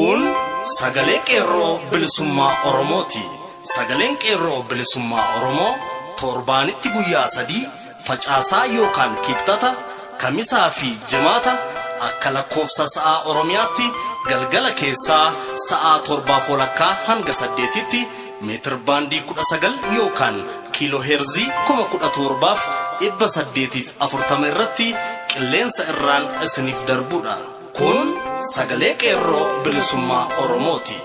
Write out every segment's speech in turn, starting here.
Kun sagalee Qeerroo Bilisummaa Oromooti. Sagaleen Qeerroo Bilisummaa Oromoo torbaanitti guyyaa 3 facaasaa yookaan kibxata, kamisaa fi jimaata akka lakkoofsa sa'aa Oromiyaatti galgala keessaa sa'aa 7:30 hanga 8tti meetir baandii 19 yookaan kiiloo heerzii 17,840 irratti qilleensa irraan isiniif darbudha. Kun sagalee Qeerroo Bilisummaa Oromooti.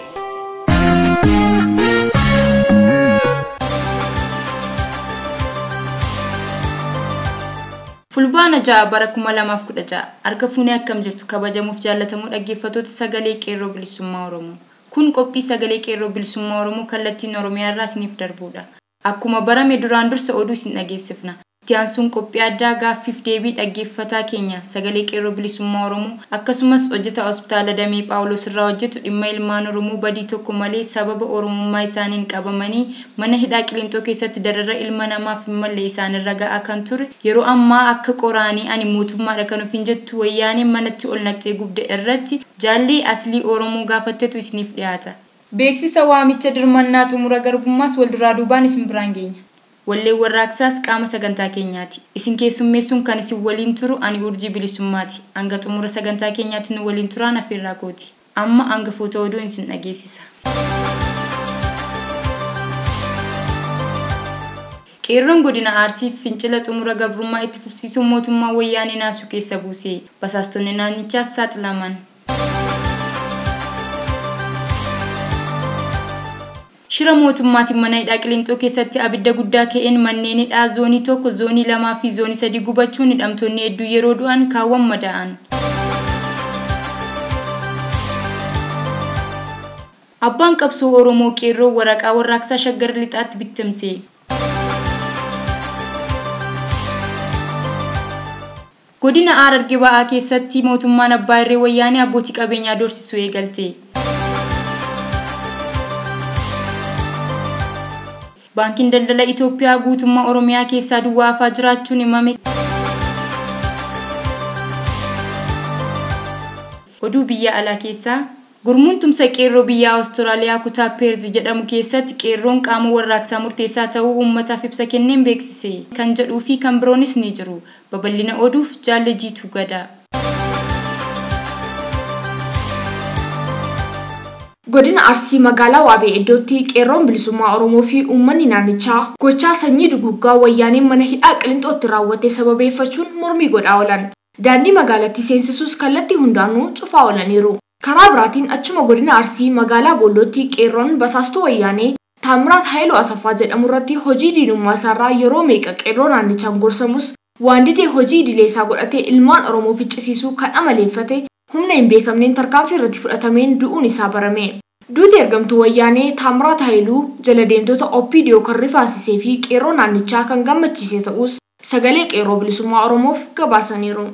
Fulbaana 6 bara 2016 harka fuunee akkam jirtu kabajamuuf jaallatamuu dhaggeeffattoota sagalee Qeerroo Bilisummaa Oromoo. Kun qophii sagalee Qeerroo Bilisummaa Oromoo kallattiin Oromiyaa irraa isiniif darbudha. Akkuma barame duraan dursa oduu isin dhageessifna. Itti aansuun qophii addaa gaaffiif deebii dhaggeeffataa keenya sagalee Qeerroo Bilisummaa Oromoo akkasumas hojjetaa hospitaala Damee Phaawulos irraa hojjetu dhimma ilmaan Oromoo badii tokko malee sababa Oromummaa isaaniin qabamanii mana hidhaa Qilinxoo keessatti darara ilma namaaf hin malle isaanirra ga'aa kan ture yeroo ammaa akka qoraanii ani mootummaadha kan ofiin jettu wayyaaneen manatti ol naqxee gubde irratti jaalli aslii Oromoo gaafattetu isiniif dhiyaata. Beeksisa waamicha dirmannaa xumura garbummaas walduraa duubaan isin biraan geenya. Wallee warraaqsaas qaama sagantaa keenyaati. Isin keessummeessuun kan isin waliin turu ani Urjii Bilisummaati. Hanga xumura sagantaa keenyaatti nu waliin turaan afeerraa kooti. Amma hangafoota oduun isin dhageessisa. Qeerroon godina Arsii fincila xumura gabrummaa itti fufsiisuun mootummaa wayyaanee naasuu keessa buuse. Basaastonni naannichaas saaxilaman. Shira mootummaatiin mana hidhaa Qilinxoo keessatti abidda guddaa ka'een manneen hidhaa zoonii 1, zoonii 2 fi zoonii 3 gubachuun hidhamtoonni hedduu yeroo du'an kaawwan madaa'an. Abbaan qabsoo Oromoo Qeerroo waraqaa warraaqsaa Shaggar Lixaatti bittimse. Godina Harargee Ba'aa keessatti mootummaan Abbaa Irree Wayyaanee abbootii qabeenyaa doorsisuu eegalte. Baankiin daldala Itoophiyaa guutummaa Oromiyaa keessaa duwwaa hafaa jiraachuun himame. Oduu biyya alaa keessaa gurmuun tumsa qeerroo biyya Awustiraaliyaa kutaa Peerz jedhamu keessatti qeerroon qaama warraaqsaa murteessaa ta'uu uummataaf ibsa kenneen beeksise. Kan jedhuu fi kan biroonis ni jiru. Babal'ina oduuf Jaalle Jiituu Gadaa. Godina Arsii magaalaa Waabee iddootti Qeerroon Bilisummaa Oromoo fi uummanni naannichaa gochaa sanyii duguggaa wayyaaneen mana hidhaa Qilinxootti raawwate sababeeffachuun mormii godhaa oolan. Daandii magaalattii seensisuus kallattii hundaanuu cufaa oolaniiru. Karaa biraatiin achuma godina Arsii magaalaa Boollootti Qeerroon basaastuu wayyaanee Taamiraat Haayiluu Asaffaa jedhamu irratti hojii diinummaa isaarraa yeroo meeqa qeerroo naannichaan gorsamus waan didee hojii idilee isaa godhatee ilmaan Oromoo ficcisiisuu kan amaleeffate humna hin beekamneen tarkaanfii irratti fudhatameen du'uun isaa barame. Duuti ergamtuu wayyaanee Taamiraat Haayiluu jala deemtota OPDO kan rifaasisee fi qeerroo naannichaa kan gammachiise ta'us sagalee Qeerroo Bilisummaa Oromoof gabaasaniiru.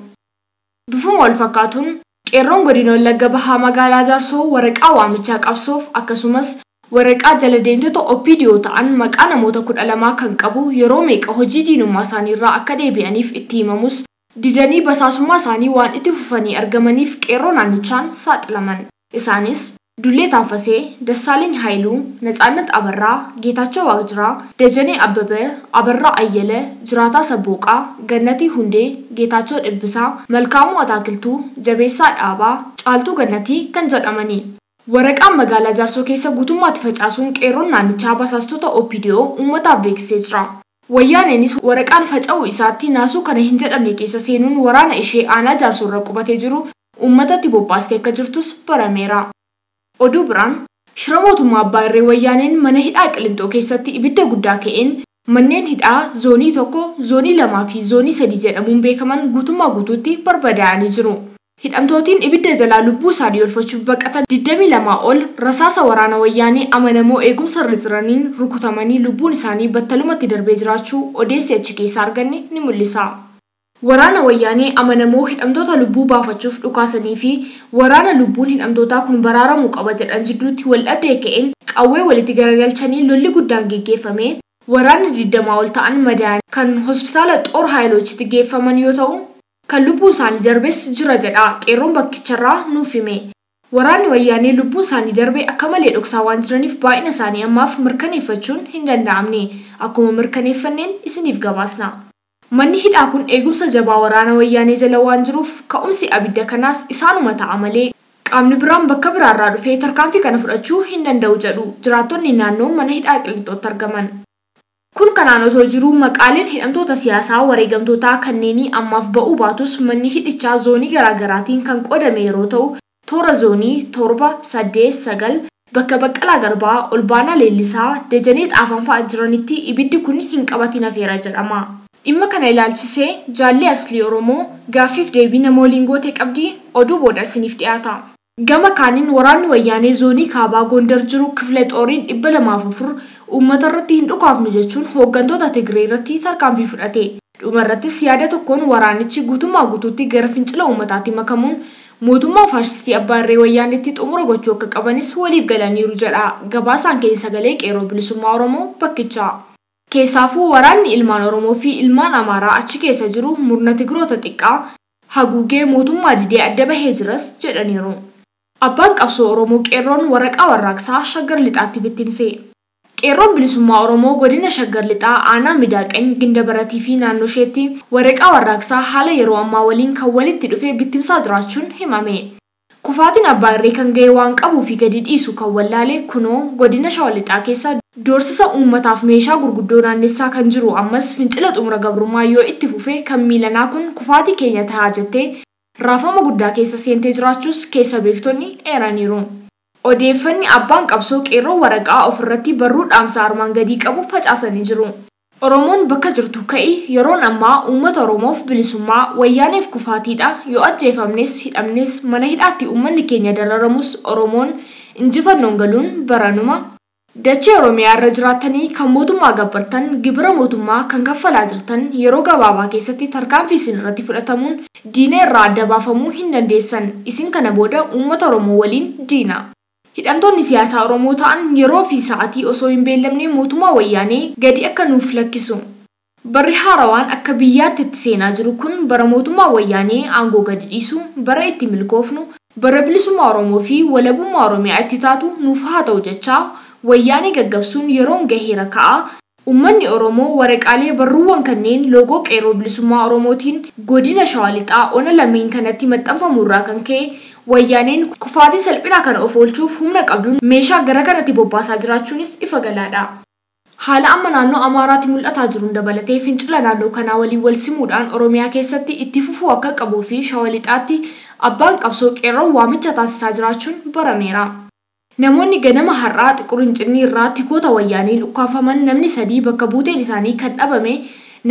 Bifuma wal fakkaatuun Qeerroon godina Wallagga Bahaa magaalaa Jaarsoo waraqaa waamichaa qabsoof akkasumas waraqaa jala deemtota OPDO ta'an maqaa namoota 12 kan qabu yeroo meeqa hojii diinummaa isaaniirraa akka deebi'aniif itti himamus didanii basaasummaa isaanii waan itti fufanii argamaniif qeerroo naannichaan saaxilaman. Isaanis Dullee Taanfasee, Dassaaleny Haayiluu, Natsaannat Abarraa, Geetaachoo Waaqjiraa, Dajanee Abbabee, Abarraa Ayyalee, Jiraataa Sabbooqaa, Gannatii Hundee, Geetaachoo Dhibbisaa, Malkaamuu Ataakiltuu, Jabeessaa Dhaabaa, Caaltuu Gannatii kan jedhamani. Waraqaan magaalaa Jaarsoo keessa guutummaatti facaasuun qeerroon naannichaa basaastota OPDO uummataaf beeksisee jira. Wayyaaneenis waraqaan faca'uu isaatti naasuu kana hin jedhamne keessa seenuun waraana ishee aanaa Jaarsoo irra qubatee jiru uummatatti bobbaastee akka jirtus barameera. Oduu biraan shira mootummaa Abbaa Irree Wayyaaneen mana hidhaa Qilinxoo keessatti ibidda guddaa ka'een manneen hidhaa zoonii 1, zoonii 2 fi zoonii 3 jedhamuun beekaman guutummaa guutuutti barbadaa'anii jiru. Hidhamtootiin ibidda jalaa lubbuu isaanii oolfachuuf baqatan 22 ol rasaasa waraana wayyaanee amanamoo eegumsa irra jiraniin rukutamanii lubbuun isaanii battalumatti darbee jiraachuu odeessi achi keessaa arganne ni mul'isa. Waraana wayyaanee amanamoo hidhamtoota lubbuu baafachuuf dhukaasanii fi waraana lubbuun hidhamtootaa kun baraaramuu qaba jedhan jidduutti wal dhabdee ka'een qawwee walitti garagalchanii lolli guddaan geggeeffame waraanni 20 ol ta'an madaa'an kan hospitaala Xoor Haayilochitti geeffaman yoo ta'u kan lubbuu isaanii darbes jira jedha qeerroon bakkicharraa nuuf hime. Waraanni wayyaanee lubbuun isaanii darbe akka malee dhoksaa waan jiraniif baay'ina isaanii ammaaf mirkaneeffachuun hin danda'amne. Akkuma mirkaneeffanneen isiniif gabaasna. Manni hidhaa kun eegumsa jabaa waraana wayyaanee jala waan jiruuf ka'umsi abidda kanaas isaanuma ta'a malee qaamni biraan bakka biraarraa dhufee tarkaanfii kana fudhachuu hin danda'u jedhu jiraattonni naannoo mana hidhaa Qilinxootti argaman. Kun kanaan otoo jiruu maqaaleen hidhamtoota siyaasaa wareegamtootaa kanneenii ammaaf ba'uu baatus manni hidhichaa zoonii garaagaraatiin kan qoodame yeroo ta'u toora zoonii 7, 8, 9 bakka Baqqalaa Garbaa, Olbaanaa Leellisaa, Dajanee Xaafan fa'aa jiranitti ibiddi kun hin qabatin hafeera jedhama. Dhimma kana ilaalchisee Jaalli Aslii Oromoo gaaffiif deebii nama waliin goote qabdi oduu booda isiniif dhiyaata. Gama kaaniin waraanni wayyaanee zoonii kaabaa Gondar jiru Kifle Xooriin 204 uummata irratti hin dhukaafnu jechuun hooggantoota Tigree irratti tarkaanfii fudhate. Dhuma irrattis yaada tokkoon waraanichi guutummaa guutuutti gara fincila uummataatti makamuun mootummaa faashistii abbaa irree wayyaaneetti xumura gochuu akka qabanis waliif galaniiru jedha gabaasaan keenya sagalee qeerroo bilisummaa Oromoo bakkichaa. Keessaafuu waraanni ilmaan Oromoo fi ilmaan Amaaraa achi keessa jiru murna Tigroota xiqqaa haguugee mootummaa didee adda bahee jiras jedhaniiru. Abbaan qabsoo Oromoo qeerroon waraqaa warraaqsaa Shaggar Lixaatti bittimse. Qeerroon bilisummaa Oromoo godina Shaggar Lixaa aanaa Midaaqany Gindabaratii fi naannoo isheetti waraqaa warraaqsaa haala yeroo ammaa waliin kan walitti dhufe bittimsaa jiraachuun himame. Kufaatiin abbaa irree kan ga'e waan qabuu fi gadi dhiisu kan wallaale kunoo godina Shawaa Lixaa keessa doorsisa uummataaf meeshaa gurguddoo naannessaa kan jiru ammas fincila xumura gabrummaa yoo itti fufe kan miilanaa kun kufaatii keenya tahaa jettee raafama guddaa keessa seentee jiraachuus keessa beektonni eeraniiru. Odeeffanni abbaan qabsoo qeerroo waraqaa ofirratti barruu dhaamsa armaan gadii qabu facaasanii jiru. Oromoon bakka jirtu ka'i yeroon ammaa uummata Oromoof bilisummaa wayyaaneef kufaatiidha. Yoo ajjeefamnes hidhamnes mana hidhaatti uummanni keenya dararamus Oromoon injifannoon galuun baranuma. Dachee Oromiyaa irra jiraattanii kan mootummaa gabbartan gibira mootummaa kan kaffalaa jirtan yeroo gabaabaa keessatti tarkaanfii isin irratti fudhatamuun diina irraa adda baafamuu hin dandeessan. Isin kana booda uummata Oromoo waliin diina. Hidhamtoonni siyaasaa Oromoo ta'an yeroo fi sa'aatii osoo hin beellamne mootummaa wayyaanee gadi akka nuuf lakkisu. Barri haarawaan akka biyyaatti itti seenaa jiru kun bara mootummaa wayyaanee aangoo gadi dhiisu, bara itti milkoofnu, bara bilisummaa Oromoo fi walabummaa Oromiyaa itti taatu nuuf haa ta'u jechaa wayyaanee gaggabsuun yeroon gaheera ka'a. Uummanni Oromoo waraqaalee barruuwwan kanneen loogoo qeerroo bilisummaa Oromootiin godina Shawaa Lixaa ona lameen kanatti maxxanfamu irraa kan ka'e wayyaaneen kufaatii salphinaa kana of oolchuuf humna qabduun meeshaa gara kanatti bobbaasaa jiraachuunis ifa galaadha. Haala amma naannoo Amaaraatti mul'ataa jiruun dabalatee fincila naannoo kanaa waliin wal simuudhaan Oromiyaa keessatti itti fufuu akka qabuu fi Shawaa Lixaatti abbaan qabsoo qeerroo waamicha taasisaa jiraachuun barameera. Namoonni ganama har'aa Xiqur Hincinnii irraa tikoota wayyaaneen ukkaamfaman namni sadii bakka buuteen isaanii kan dhabame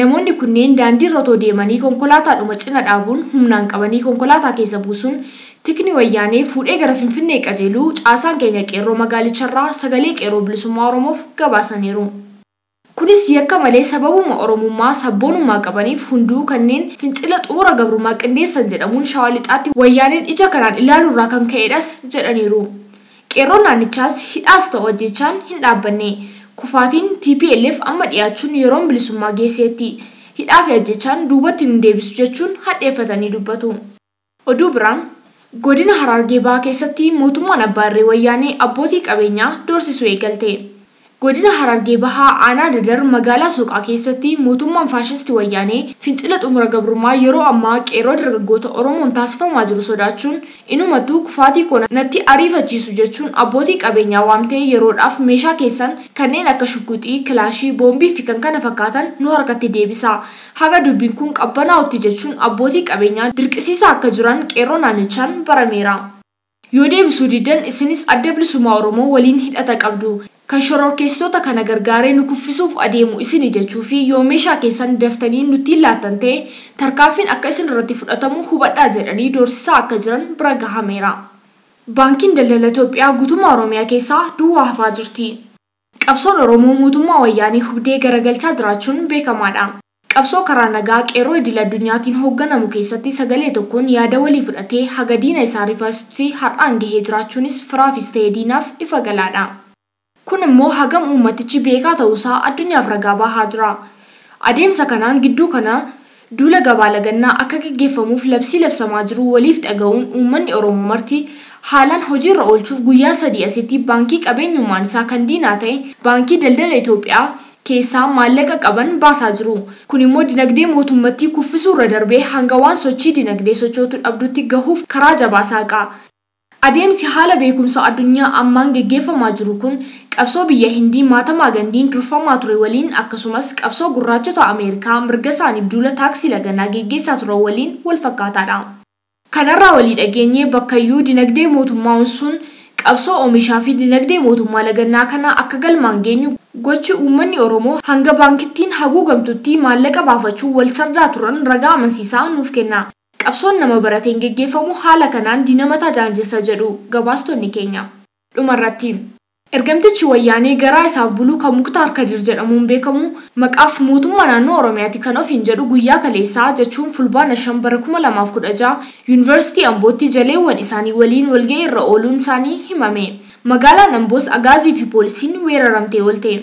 namoonni kunneen daandii irra otoo deemanii konkolaataadhuma cina dhaabuun humnaan qabanii konkolaataa keessa buusuun tikni wayyaanee fuudhee gara Finfinnee qajeeluu caasaan keenya qeerroo magaalicharraa sagalee qeerroo bilisummaa Oromoof gabaasaniiru. Kunis yakka malee sababuma Oromummaa sabboonummaa qabaniif hunduu kanneen fincila xumura gabrummaa qindeessan jedhamuun Shawaa Lixaatti wayyaaneen ija kanaan ilaaluurraa kan ka'edhas jedhaniiru. Qeerroon naannichaas hidhaas ta'u ajjeechaan hin dhaabbanne. Kufaatiin TPLF amma dhiyaachuun yeroon bilisummaa geesseetti. Hidhaa fi ajjeechaan duubatti nu deebisu jechuun hadheeffatanii dubbatu. Oduu biraan godina Harargee Bahaa keessatti mootummaan abbaa irree wayyaanee abbootii qabeenyaa doorsisuu eegalte. Godina Harargee Bahaa aanaa Dadar magaalaa Soqaa keessatti mootummaan faashistii wayyaanee fincila xumura gabrummaa yeroo ammaa qeerroo dargaggoota Oromoon taasifamaa jiru sodaachuun inumattuu kufaatii koo natti ariifachiisu jechuun abbootii qabeenyaa waamtee yeroodhaaf meeshaa keessan kanneen akka shugguxii, kilaashii, boombii fi kan kana fakkaatan nu harkatti deebisa. Haga dubbiin kun qabbanaa'utti jechuun abbootii qabeenyaa dirqisiisaa akka jiran qeerroo naannichaan barameera. Yoo deebisuu diddan isinis adda bilisummaa Oromoo waliin hidhata qabdu. Kan shororkeessitoota kana gargaaree nu kuffisuuf adeemu isini jechuu fi yoo meeshaa keessan daftanii nutti laattan ta'e tarkaanfiin akka isin irratti fudhatamu hubadhaa jedhanii doorsisaa akka jiran bira gahameera. Baankiin daldala Itoophiyaa guutummaa Oromiyaa keessaa duwwaa hafaa jirti. Qabsoon Oromoo mootummaa wayyaanee hubdee garagalchaa jiraachuun beekamaadha. Qabsoo karaa nagaa qeerroo idil addunyaatiin hoogganamu keessatti sagalee tokkoon yaada walii fudhatee haga diina isaa rifaasutti har'aan gahee jiraachuunis firaafis ta'ee diinaaf ifa galaadha. Kun immoo hagam uummatichi beekaa ta'uusaa addunyaaf ragaa bahaa jira. Adeemsa kanaan gidduu kana duula gabaa lagannaa akka gaggeeffamuuf labsii labsamaa jiru waliif dhaga'uun uummanni Oromoo marti haalaan hojiirra oolchuuf guyyaa 3 asitti baankii qabeenyummaan isaa kan diinaa ta'e baankii daldala Itoophiyaa keessaa maallaqa qaban baasaa jiru. Kun immoo dinagdee mootummaatti kuffisuu irra darbee hanga waan sochii dinagdee sochootu dhabdutti gahuuf karaa jabaa saaqa. Adeemsi haala beekumsa addunyaa ammaan geggeeffamaa jiru kun qabsoo biyya Hindii Mahatma Gandhiin durfamaa ture waliin akkasumas qabsoo gurraachota Ameerikaa mirga isaaniif duula taaksii laganaa geggeessaa turan waliin wal fakkaataadha. Kanarraa walii dhageenyee bakkayyuu dinagdee mootummaa sun qabsoo oomishaa fi dinagdee mootummaa lagannaa kana akka galmaan geenyu gochi uummanni Oromoo hanga baankittiin haguugamtutti maallaqa baafachuu wal sardaa turan ragaa amansiisaa nuuf kenna. Qabsoon nama barateen geggeeffamu haala kanaan diina mataa jaanjessa jedhu gabaastonni keenya. Dhumarratti ergamtichi wayyaanee garaa isaaf buluu kan Muktaar Kadir jedhamuun beekamu maqaaf mootummaa naannoo Oromiyaatti kan ofiin jedhu guyyaa kaleessaa jechuun fulbaana 5 bara 2016 yuunivarsiitii Ambootti jaleewwan isaanii waliin walga'ii irra ooluun isaanii himame. Magaalaan Amboos agaazii fi poolisiin weeraramtee oolte.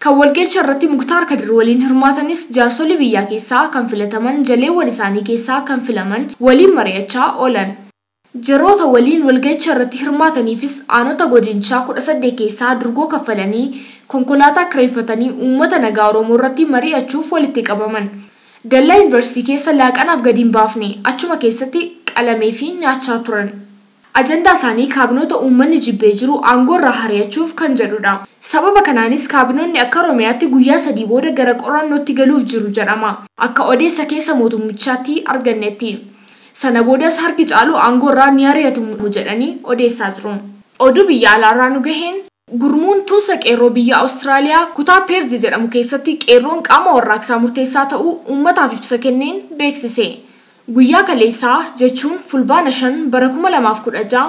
Kan walga'icha irratti Muktaar Kadir waliin hirmaatanis jaarsolii biyyaa keessaa kan filataman jaleewwan isaanii keessaa kan filaman waliin mari'achaa oolan. Jaroota waliin walga'icha irratti hirmaataniifis aanota godinichaa 18 keessaa durgoo kaffalanii konkolaataa kireeffatanii uummata nagaa Oromoo irratti mari'achuuf walitti qabaman. Dallaa yuunivarsiitii keessa laaqanaaf gadi hin baafne achuma keessatti qalamee fi nyaachaa turan. Ajandaa isaanii kaabinoota uummanni jibbee jiru aangoo irraa hari'achuuf kan jedhudha. Sababa kanaanis kaabinoonni akka Oromiyaatti guyyaa 3 booda gara qorannootti galuuf jiru jedhama. Akka odeessa keessa mootummichaatti argannetti. Sana boodas harki caalu aangoo irraa ni ari'atamu jedhanii odeessaa jiru. Oduu biyya alaarraa nu gaheen gurmuun tumsa qeerroo biyya Awustiraaliyaa kutaa Peerzi jedhamu keessatti qeerroon qaama warraaqsaa murteessaa ta'uu uummataaf ibsa kenneen beeksise. Guyyaa kaleessaa jechuun fulbaana 5 bara 2016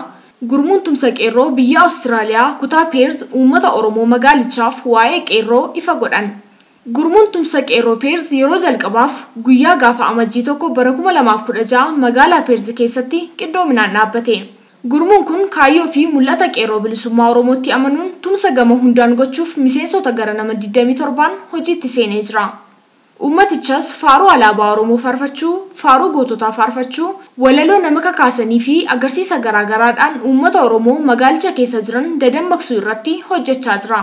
gurmuun tumsa qeerroo biyya Awustiraaliyaa kutaa Peerz uummata Oromoo magaalichaaf waa'ee qeerroo ifa godhan. Gurmuun tumsa qeerroo Peerz yeroo jalqabaaf guyyaa gaafa amajjii 1 bara 2016 magaalaa Peerz keessatti qindoominaan dhaabbate. Gurmuun kun kaayyoo fi mul'ata qeerroo bilisummaa Oromootti amanuun tumsa gama hundaan gochuuf miseensota gara nama 27 hojiitti seenee jira. Uummatichas faaruu alaabaa Oromoo faarfachuu, faaruu goototaa faarfachuu, walaloo nama kakaasanii fi agarsiisa garaagaraadhaan uummata Oromoo magaalicha keessa jiran dadammaqsuu irratti hojjechaa jira.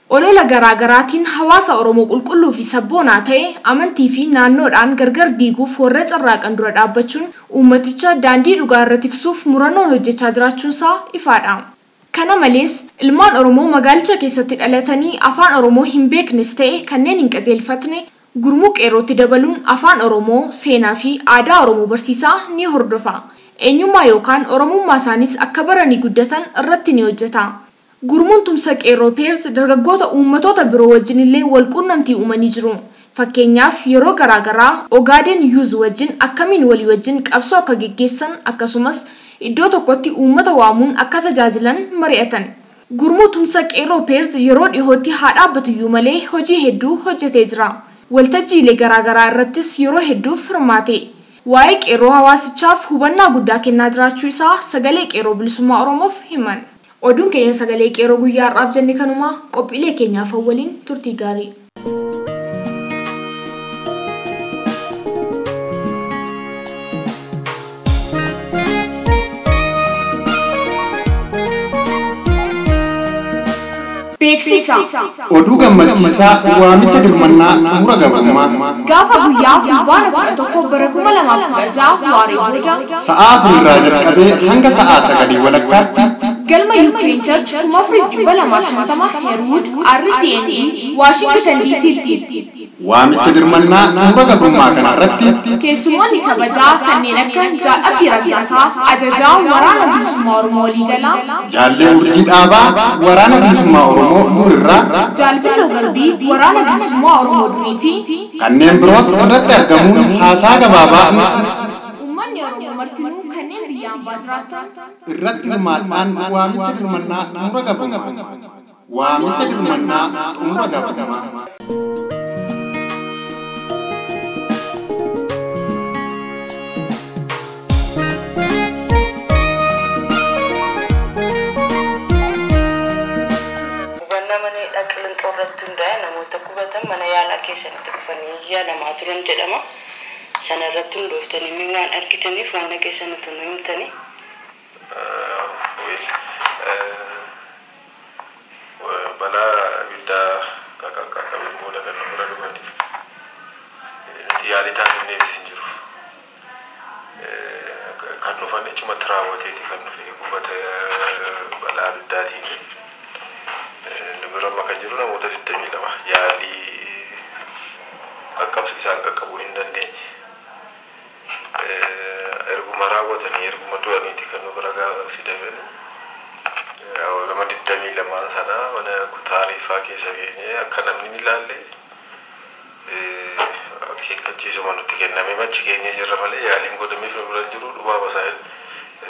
Olola garaagaraatiin hawaasa Oromoo qulqulluu fi sabboonaa ta'e amantii fi naannoodhaan gargar diiguuf warra carraaqan dura dhaabbachuun uummaticha daandii dhugaa irra tiksuuf murannoo hojjechaa jiraachuunsaa ifaadha. Kana malees ilmaan Oromoo magaalicha keessatti dhalatanii afaan Oromoo hin beeknes ta'e kanneen hin qajeelfatne gurmuu qeerrootti dabaluun afaan Oromoo, seenaa fi aadaa Oromoo barsiisaa ni hordofa. Eenyummaa yookaan Oromummaa isaanis akka baranii guddatan irratti ni hojjeta. Gurmuun tumsa qeerroo Peerz dargaggoota uummatoota biroo wajjin illee wal quunnamtii uumanii jiru. Fakkeenyaaf yeroo garaagaraa Ogaaden Yuuz wajjin akkamiin walii wajjin qabsoo akka geggeessan akkasumas iddoo tokkotti uummata waamuun akka tajaajilan mari'atan. Gurmuu tumsa qeerroo Peerz yeroo dhihootti haa dhaabbatuyyuu malee hojii hedduu hojjetee jira. Waltajjiilee garaagaraa irrattis yeroo hedduuf hirmaate. Waa'ee qeerroo hawaasichaaf hubannaa guddaa kennaa jiraachuu isaa sagalee qeerroo bilisummaa Oromoof himan. Oduun keenya sagalee qeerroo guyyaa har'aaf jenne kanuma qophiilee keenyaaf waliin turtii gaarii. Beeksisa. Oduu gammachiisaa waamicha dirmannaa xumura gabrummaa. Gaafa guyyaa fulbaana 11 bara 2016 waaree booda sa'aa 4 irraa jalqabee hanga sa'aa 9 walakkaatti galma Ukraine Church 4250 Herwood RTNE Washington DC'tti waamicha dirmannaa xumura gabrummaa kana irratti keessummoonni kabajaa kanneen akka Jaadhabii Raggaasaa ajajaa waraana bilisummaa Oromoo Waliigalaa, Jaallee Urjii Dhaabaa waraana bilisummaa Oromoo Durirraa, Jaalbilloo Garbii waraana bilisummaa Oromoo Durii fi kanneen biroos irratti argamuun haasaa gabaabaa uummanni Oromoo martinuu kanneen biyya ambaa jiraatan irratti hirmaadhaan waamicha dirmannaa xumura gabrummaa. Waamicha dirmannaa xumura gabrummaa. Irratti hundaa'e namoota qubatan mana yaalaa keessatti dhufanii yaalamaa turan jedhama. Sana irratti hundooftanii waan argitaniif waan dhageessan utuu nu himtanii. Balaa ibiddaa qaqqabeen booda kan nu bira dhufanii nuti yaalii taasifneefis hin jiru. Kan dhufan achumatti raawwateeti kan dhufe gubata balaa ibiddaatiin. Nu bira amma kan jiru namoota 22 yaalii qaqqabsi isaan qaqqabuu hin dandeenye. Erguma raawwatanii erguma du'aniiti kan nu bira fidamanii. Nama 22 sana mana kutaa reeffaa keessa geenye akka namni hin ilaalle akeekkachiisuma nutti kenname achi geenye jirra malee yaaliin godhameef nu bira hin jiru. Dhumaa basaa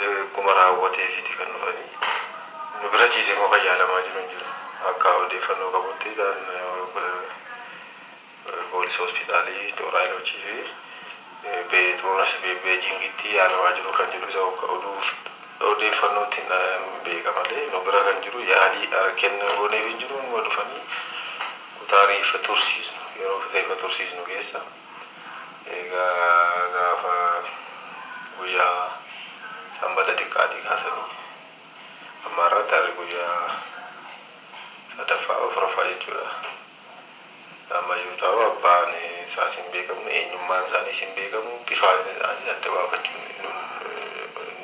erguma raawwateefiti kan dhufanii. Nu bira ciisee immoo kan yaalamaa jiru hin jiru. Akka odeeffannoo qabutti poolisii hospitaalii Xooraayiloochii fi Beetoonas Beejingitti yaalamaa jiru kan jedhu isa oduuf odeeffannootti beeka malee nu bira kan jiru yaalii kenna gooneef hin jiru. Numa dhufanii kutaa reeffa tursiisnu yeroo reeffa tursiisnu keessa egaa gaafa guyyaa sanbata xiqqaatii kaasanii amma irratti harri guyyaa sadaffaa afuraffaa jechuudha. Ammayyuu ta'u abbaan isaas hin beekamu, eenyummaan isaaniis hin beekamu, bifaan isaanii adda baafachuun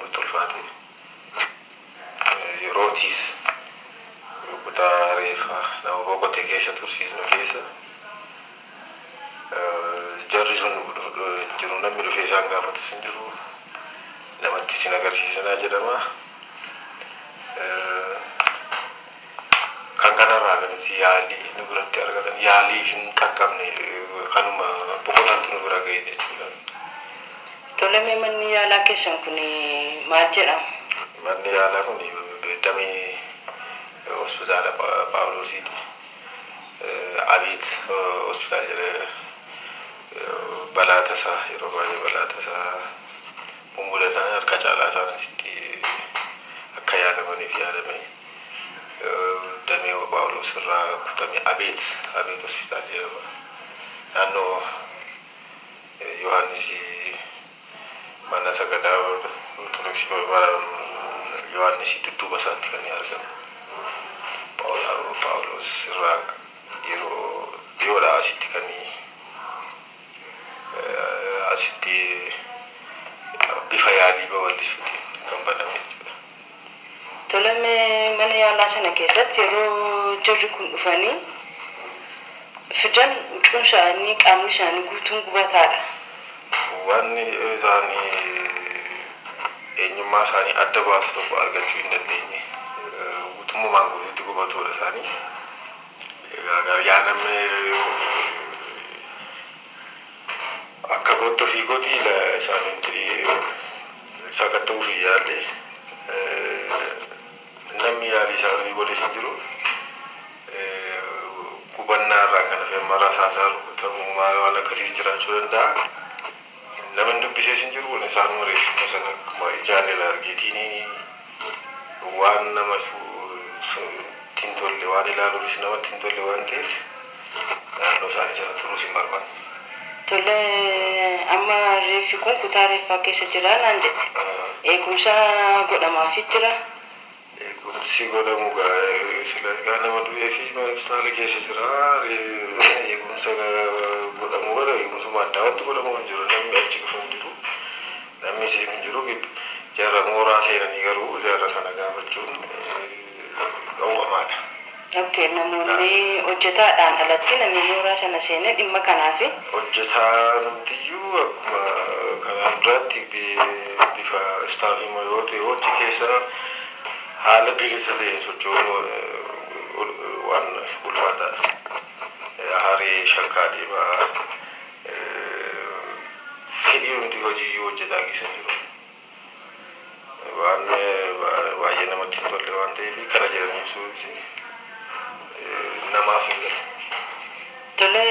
nutti ulfaate. Yerootiif kutaa reeffa nama boqote keessa tursiisnu keessa jarri sun jiru, namni dhufee isaan gaafatus hin jiru, namatti isin agarsiisanaa jedhama. Kan kanarraa kan nuti yaalii nu biratti argatan yaalii hin qaqqabne kanuma boqotaantu nu bira ga'e jechuudha. Tole, mee manni yaalaa keessan kun maal jedhama? Manni yaalaa kun damee hospitaala Paawuloosiiti. Abiit hospitaal jedhee balaa tasaa yeroo baay'ee balaa tasaa mudatan harka caalaa isaan asitti akka yaalamaniif yaadame damee Paawuloos irraa kutame Abeet hospitaal jedhama. Naannoo Yohaannis mana sagadaa Ortodoksii Yohaannis dudduuba isaatti kan argamu. Paawuloos irraa yeroo dhiyoodha asitti kan asitti bifa yaalii babal'isuutiin kan baname jechuudha. Tole, mee mana yaalaa sana keessatti yeroo jarri kun dhufanii fidan huccuun isaanii qaamni isaanii guutuun gubataadha. Wanni isaanii eenyummaa isaanii adda baasu tokko argachuu hin dandeenye. Guutummaan guutuutti gubatoodha isaanii. Yaa namni akka gootti ofii gooti isaaniitti sakatta'uuf yaalle namni yaalii isaanii godhes hin jiru. Gubannaa irraa kan hafe mara isaasaa rukutamuu maal waan akkasiis jiraachuu danda'a. Namni dubbisees hin jiru. Isaan reeffuma sana akkuma ijaan irraa argeetiin waan nama itti hin tolle waan ilaaluufis namatti hin tolle waan ta'eef naannoo isaanii sana turuus hin barbaanne. Tole, amma reeffi kun kutaa reeffaa keessa jira naan jette. Eegumsa godhamaafii jira. Eegumsi godhamu gaa nama du'ee fi hospitaala keessa jira. Eegumsa godhamu godha eegumsuma addaa wanti godhamu hin jiru. Namni achi dhufu hin jiru. Namni seenu hin jiru. Jarra mooraa seenanii garuu jarra sana gaafachuun dhowwamaadha. Okay, namoonni hojjetaadhaan alatti namni mooraa sana seenee dhimma kanaaf Hojjetaa numtiyyuu akkuma kanaan duraatti bifa istaafii yoo ta'e achi keessa haala bilisa ta'een socho'uun waan ulfaataadha. Haree shakkaa deemaa fedhii nuti hojii hojjetaa keessa jiru. Waan baay'ee namatti hin tolle waan ta'eef kana jedhanii ibsuunis namaaf hin galu. Tole,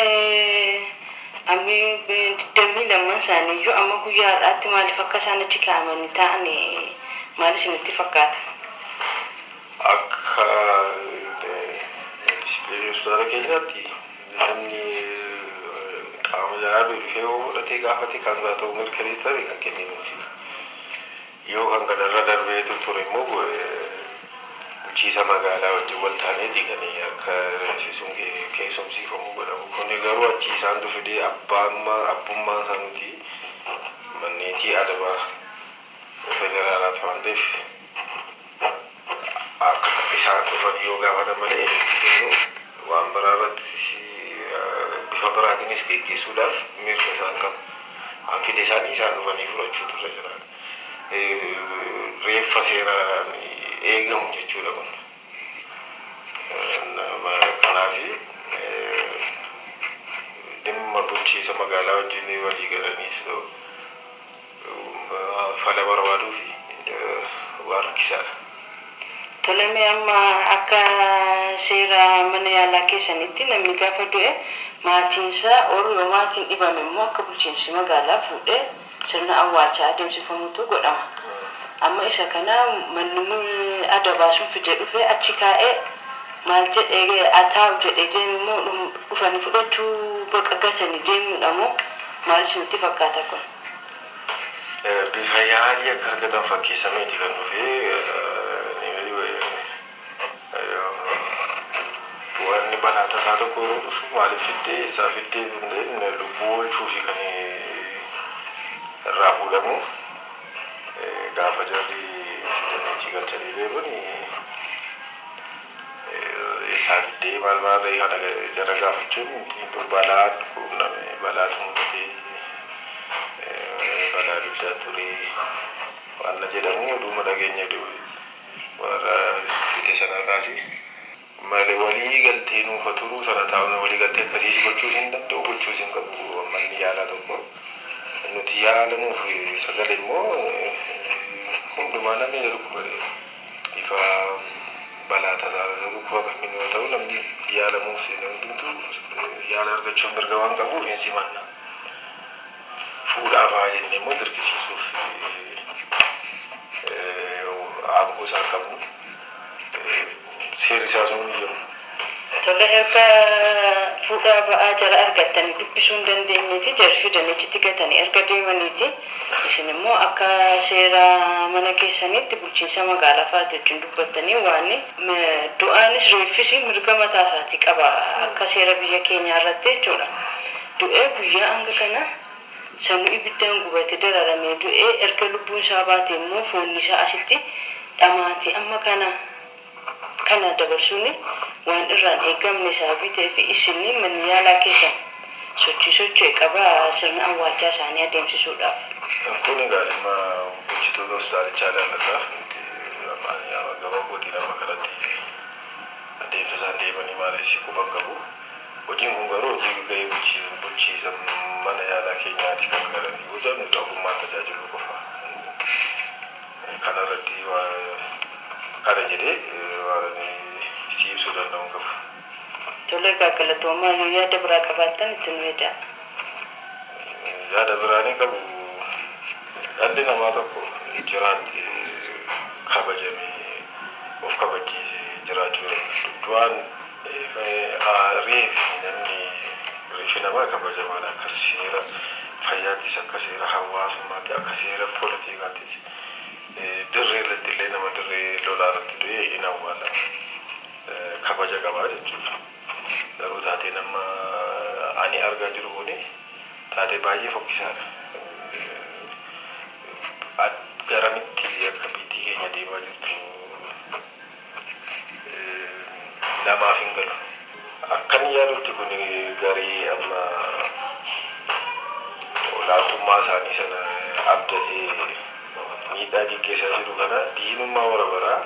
ammi 22 isaaniiyyuu amma guyyaa har'aatti maaliif akka isaan achi kaa'amanii taa'an maal isinitti fakkaata? Akka disipiliinii hospitaala keenyaatti namni qaama jalaa dhufee yoo fudhatee gaafate kan isaa ta'uu mirkaneessame kan kenninuufi. Yoo kan kanarra darbee ture immoo Bulchiisa magaalaa wajjin wal taaneeti kan akka reeffi sun keessumsiifamu godhamu. Kun garuu achi isaantu fidee abbummaan isaa nuti manneetii adabaa federaalaati waan ta'eef akka isaan dhufan yoo gaafatan malee kennu waan biraa irratti bifa biraatiinis geggeessuudhaaf mirga isaan qabu. An fide isaanii isaan dhufanii fudhachuutu irra jira. Reeffa seeraan eegamu jechuudha kun. Kanaaf dhimma bulchiinsa magaalaa wajjin walii galaniis ta'u fala barbaaduu fi waan rakkisaadha. Toleme amma akka seera mana yaalaa keessanitti namni gaafa du'e maatiinsaa oolu yoo maatiin dhibame immoo akka bulchiinsi magaalaa fuudhee sirna awwaalchaa adeemsifamutu godhama. Amma isa kana manni adabaa sun fidee dhufee achi kaa'ee maal jedhee ataa'u jedhee deemu immoo dhufanii fudhachuu baqa gatanii deemuudha moo maal isinitti fakkaata kun? Bifa yaalii akka argatan fakkeessameeti kan dhufee wanni balaa tasaa tokko yeroo dhufu maaliif fiddee eessaa fiddee lubbuu oolchuu fi kan irraa fuudhamu gaafa jarri fidaniitii galchanii deeman eessaa fiddee maal maal kana jara gaafachuun balaan quunname balaatu mudatee balaa guddaa ture waan jedhamu oduuma dhageenya warra fide sanarraasi. Malee walii galtee nuufa turuu sana taa'uun walii galtee akkasiis gochuus hin danda'u gochuus hin qabu manni yaalaa tokko. Nuti yaalamuuf sagalee immoo hundumaa namni dhukkuba bifa balaa tasaa dhukkuba kamiin yoo ta'u namni yaalamuuf hundumtuu yaala argachuuf mirga waan qabuuf hin simanna. Fuudhaa fa'aa jennee immoo dirqisiisuuf aangoo isaa qabnu. Seerri isaa sun hin Tole erga fuudhaa ba'aa jara argattanii dubbisuu hin dandeenyeeti jara fidanii achitti gatanii erga deemaniiti isin immoo akka seera mana keessaniitti bulchiinsa magaalaa fa'aati wajjin dubbattanii waan du'aanis reeffis mirga mataa isaatii qaba akka seera biyya keenyaa irratti jechuudha. Du'ee guyyaa hanga kana sammuu ibiddaan gubate dararamee du'ee erga lubbuun isaa baate immoo foonni isaa asitti dhamaati amma kana kana dabarsuun waan irraan eegamne sababii ta'eef isin manni yaalaa keessan sochii socho'e qaba sirna awwaalchaa isaanii adeemsisuudhaaf. Kun egaa dhimma bulchitoota hospitaalichaa ilaallata. Nuti gama kootiin amma kanatti adeemsa isaan deemanii maaliif quban qabu. Hojiin kun garuu hojii gahee bulchiisa mana yaalaa keenyaati kan galanii yoo ta'u nuti ogummaan tajaajiluu qofa. Kanarratti kana jedhee waan si ibsuu danda'u qabu. Tole egaa galatoomaa yoo yaada biraa qabaattan itti nu edaa. Yaada biraa ni qabu. Dhalli namaa tokko jiraatti kabajamee of kabachiisee jiraachuu du'aan reefi namni reefi namaa kabajamaadha akka seera fayyaattis akka seera hawaasummaatti akka seera poolitiikaattis dirree irratti illee nama dirree lolaa irratti du'e hin awwaalama. Kabaja qabaa jechuudha. Garuu taatee nama ani argaa jiru kuni taatee baay'ee fokkisaadha. Garamitti akka biyyi keenya deemaa jirtu namaaf hin galu. Akkan yaadutti kun garii amma olaantummaa isaanii sana abdatee miidhaa geggeessaa jiru kana diinummaa bara baraa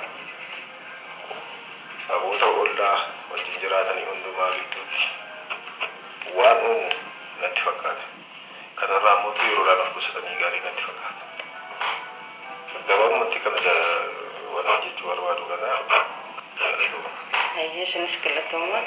saboota ollaa wajjin jiraatanii hundumaa gidduutti waan uumu natti fakkaata. Kanarraa immoo yeroodhaan of qusatanii gaarii natti fakkaata. Gabaabumatti kana waan jechuu barbaadu kana Ayyee isinis galatoomaa.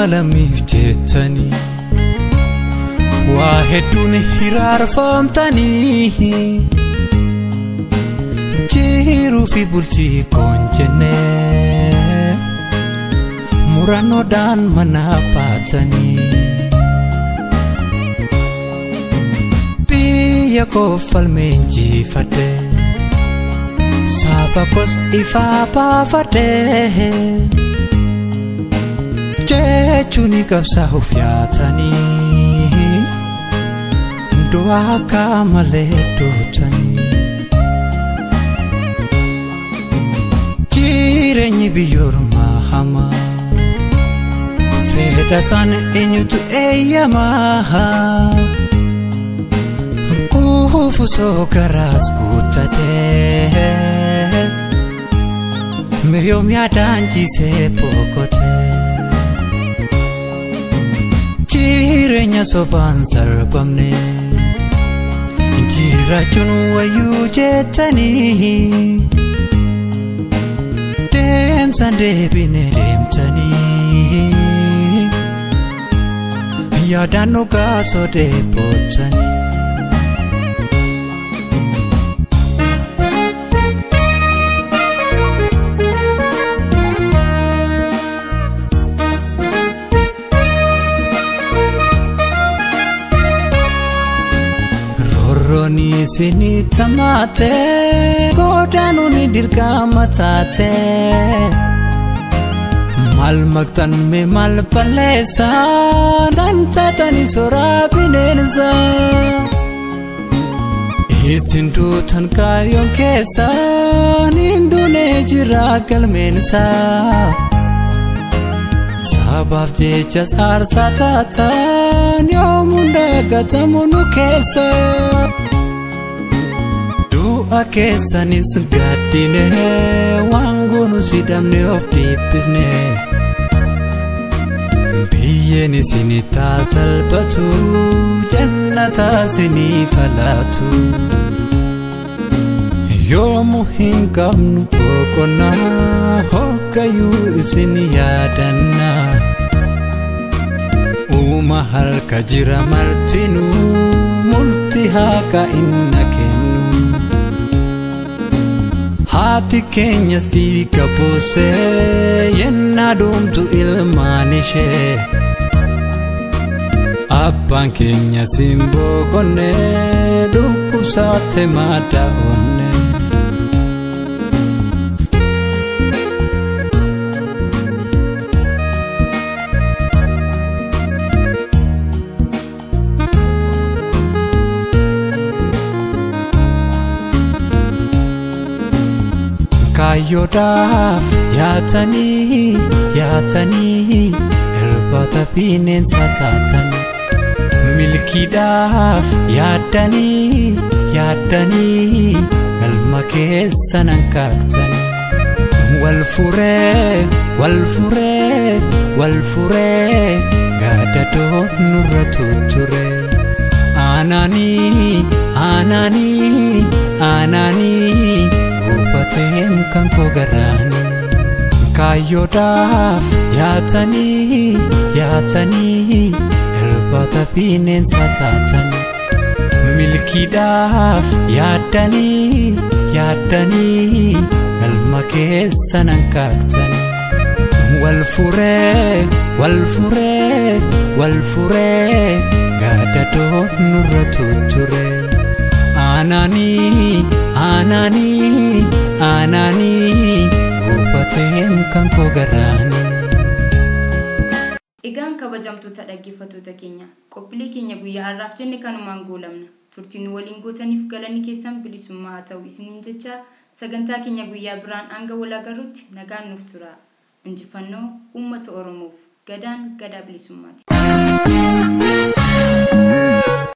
Bilisummaa lammiif jettanii waa hedduun hiraarfamtanii jiruu fi bultii koon jennee murannoodhaan mana baatanii biyya koo falmee injifadhe saba koos ifaa baafadhe. Jechuun qabsaa'uuf yaatanii du'a akka malee duutanii jireenyi biyyoormaa hamaa fedha isaan eenyutu eeyyamaa kuufu soo garaas guuttatee miyoom yaadaan ciisee boqotee. Jireenya sobaan sarbamne jiraachuun wayyuu jettanii deemsaan deebine deemtanii yaadaan dhugaa sodee boottanii. Sini tamaate godaanuun dirqama taate maal maqtaan mee maal balleessa dhaan taatanii soraa bineensa isin duutan kaayyoon keessa niin duunee jira galmeensa sabaaf jechas aarsaa taatan yoomuu dagatamu nu keessa. Du'a keessanis gaddine waan goonu sidhamne of dhiphисne biyyeen isinitti salphatu jannata isiniif laatu yoomuu hin qabnu boqonnaa hoggayyuu isin yaadanna uuma harka jira martinuu murtii haqa inna kennu. Haati keenyas dhiiga boosee yennaa duumtu ilmaan ishee abbaan keenya siin boqonne dhukkubsatte madda onne. Kaayyoodhaaf yaatanii yaatanii irbaata bineensa taatan milkiidhaaf yaaddanii yaaddanii galma keessa nan kaaktan wal furee wal furee wal furee gaadadoo nurra tutture aanaanii aanaanii aanaanii. Gubateen kan koo garaanii kaayyoodhaaf yaatanii yaatanii irbaata bineensa taatan milkiidhaaf yaaddanii yaaddanii galma keessa nan kaaktan wal furee wal furee wal furee gaadadoo nurra tutture. Aanaanii aanaanii aanaanii gubateen kan koo garaanii. Egaan kabajamtoota dhaggeeffattoota keenya qophiilee keenya guyyaa har'aaf jenne kanumaan goolamna. Turtiin nu waliin gootaniif galanni keessan bilisummaa haa ta'u isiniin jecha sagantaa keenya guyyaa biraan hanga wal agarruutti nagaan nuuf tura. Injifannoo uummata Oromoof gadaan gadaa bilisummaati.